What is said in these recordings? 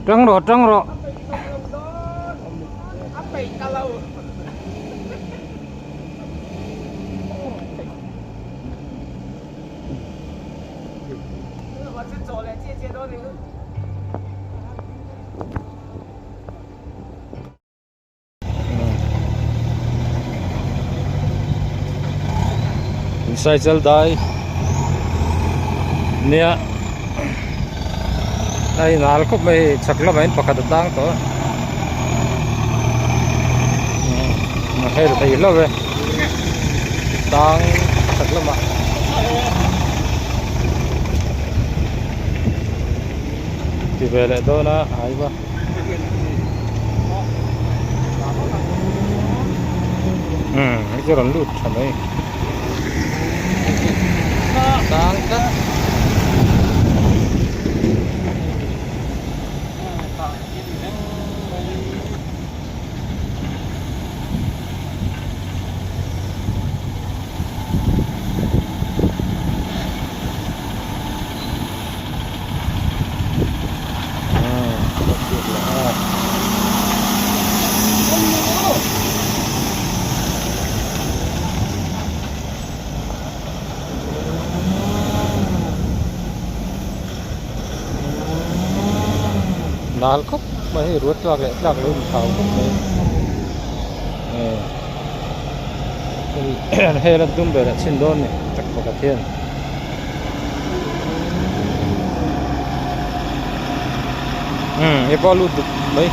Tang rawh tang rawh. Cycle dai nia a inhal khawp mai hei chhak lamah hian pakhat a tang tawh a a hel thei hlauh e tang chhak lamah. Ti ve leh dawn a a hai va. Umm hei chu rawn lut tha mai tang tlat. Nal khawp mai hei ruat tlak leh tlak lo inthau khawp mai hei hel a dum ber ah chhin dawn a ni tak pakhat hian. Umm he pawh a lut duk mai.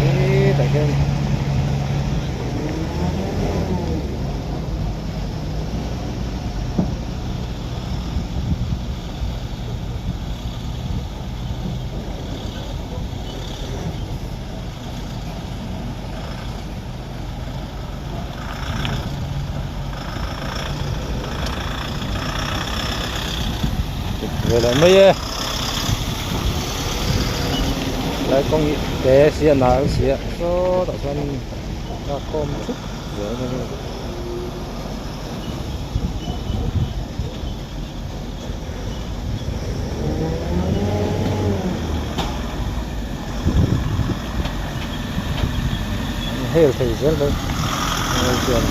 Hetah hian Ve leh mai e lai kawng hi te si a nal si a sawtah sawn a khawm thup zel mai a. Hel thei zel mai hei chuan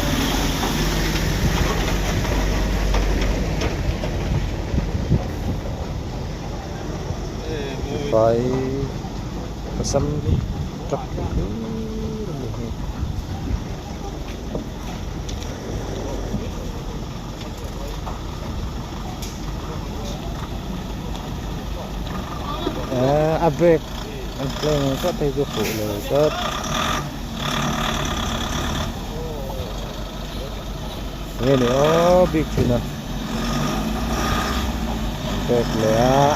vai assam truck hlir a ni hi. A brake an play ang tlat hei chu fuh lo tlat nge ni aw bik thin a brake leh a.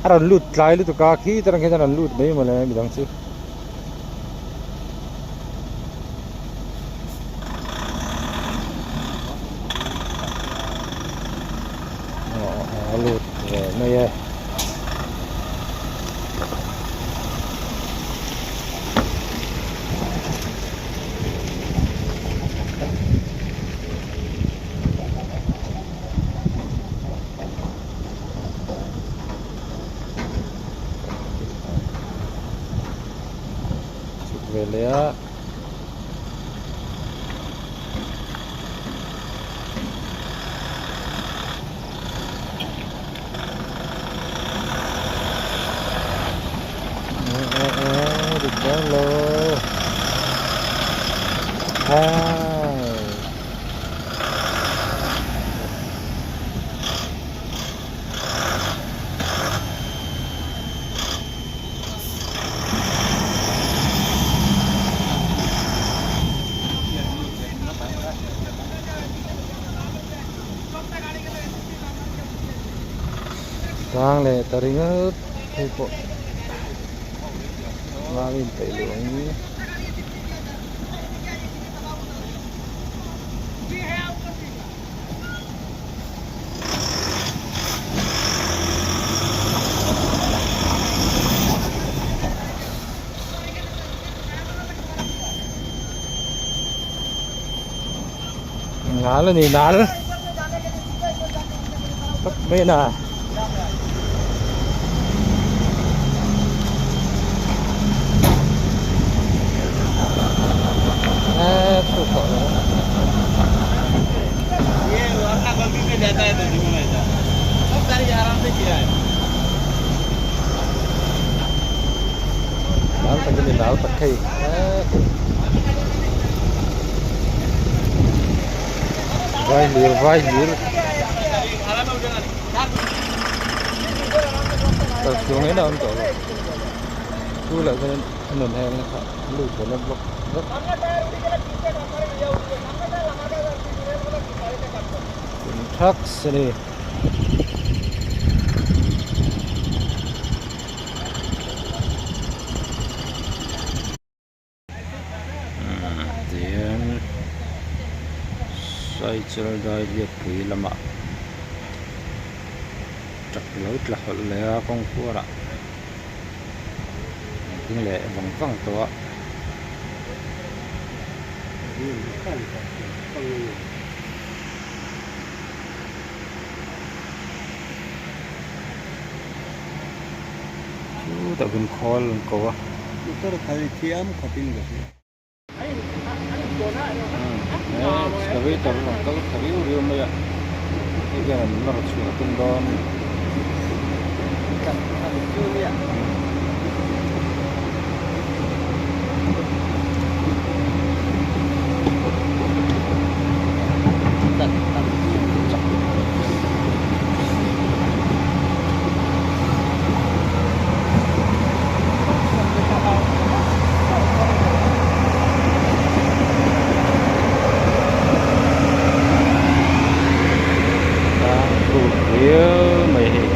A rawn lut tlai lutuk a khi tarang khian a rawn lut mai mawle midang chu. A lut ve mai e. Chhuk ve leh a. Dik dawn lo hai. Tlang leh ta ringawt hei pawh. Mami in peih luh ang. Nal a ni nal tawp mai a na. Nal tak a ni nal tak hei vai hlir vai hlir kal chhung in a awm tawh lo chu lah chuan a nun heng na kha a lut ve na block vek trucks a ni. Tihian Saichal Dailiatpui lamah truck lo tla hawlh leh a kawng khuarah an ding leh vang vang tawh a. Chutah vin khawl an ko a. Motor khal thiam khawpin ka hria. He excavator a rawn kal thla riu riu mai a, hei hian an nawr chhuah a tum dawn. Tlang thuk riau mai hei.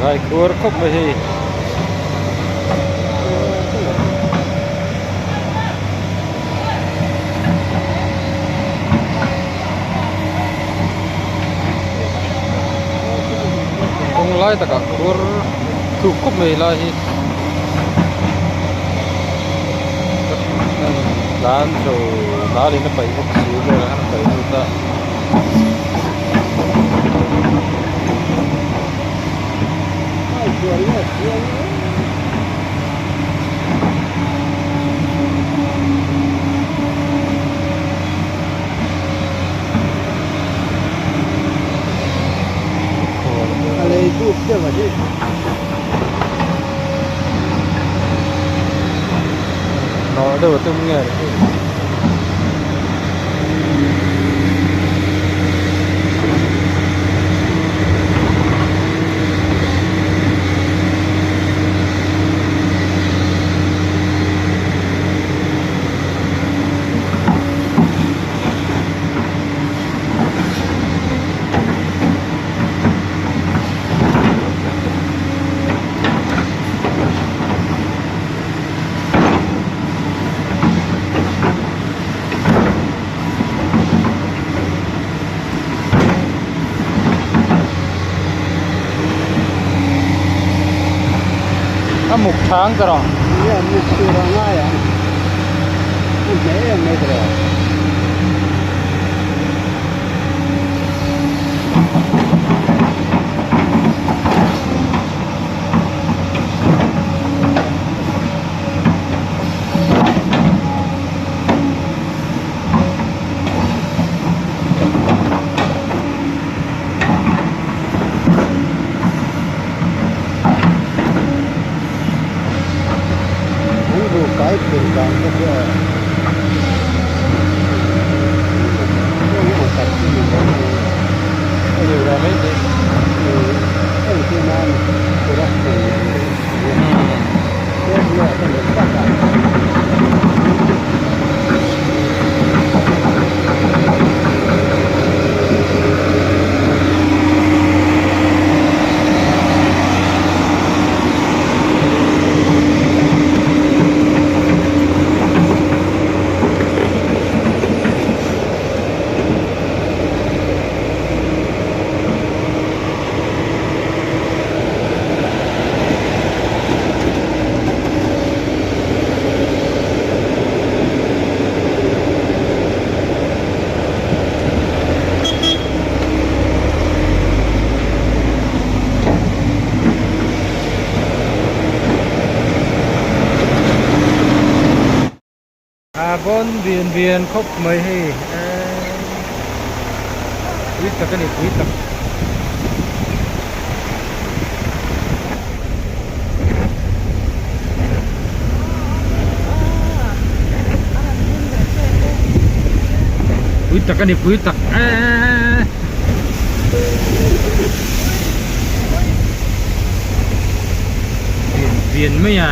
Dai khuar khawp mai hei. Kawng lai takah khuar thuk khawp mai lai hi tlan chho dal in a paih bawk si vel a paih lut a. Nawh deuh a tum nge ni hei. A muk thang ta rawh. Nia muk tur a ngai ang. A hneh em mai ta rawh. An buh kai phur dan te chu aw A bawn bian bian khawp mai hei pui tak a ni pui tak. Pui tak a ni pui tak eeeee. Bian bian mai a.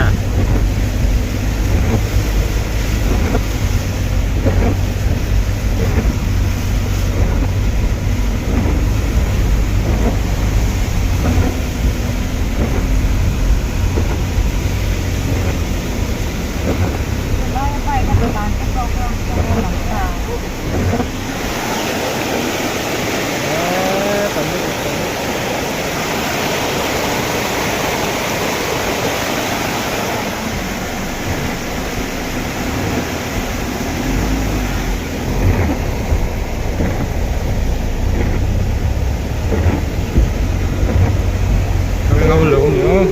Ngam lo ni aw.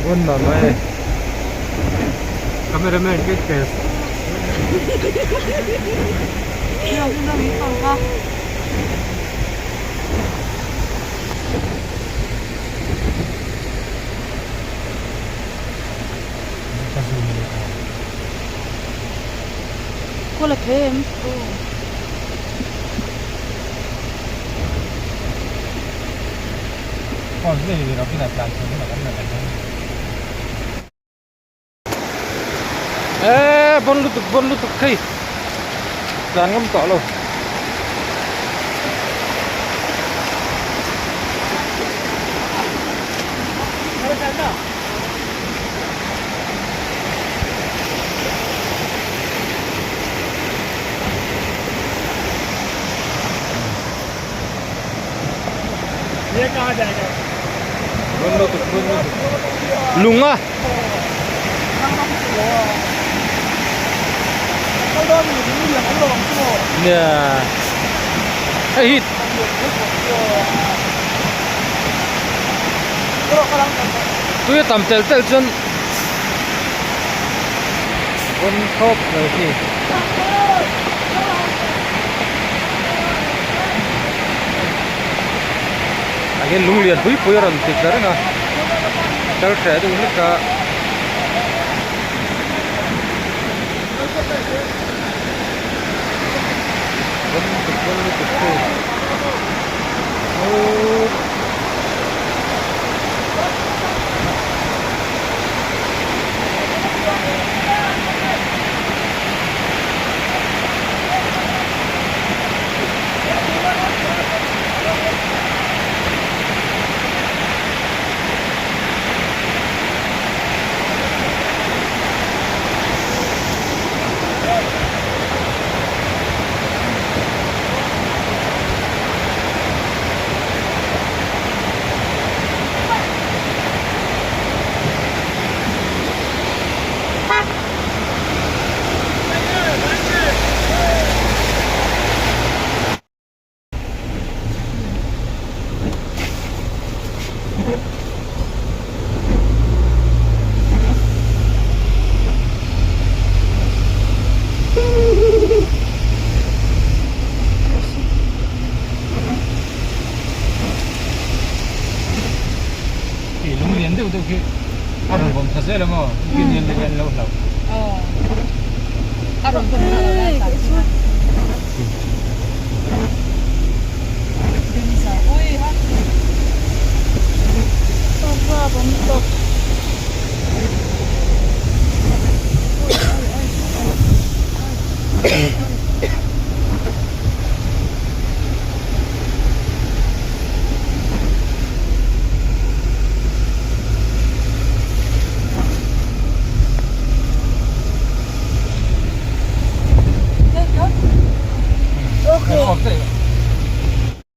Bon mà mai. Cameraman cái kẹt. Kawla them. Eee bon lutuk bon lutuk thei tlan ngam tawh lo. Bon lutuk bon lutuk lung a. Nia hei hi tui a tam tel tel chuan bon khawp mai hi. Ah hian lung lian pui pui a rawn ti tla reng a kal hreh deuh hlek a. Bon lutuk bon lutuk hei aww. A rawn vawm thla zel ang aw, gin hian an lo hlauh. A rawn vawm thla lo lai tak chu.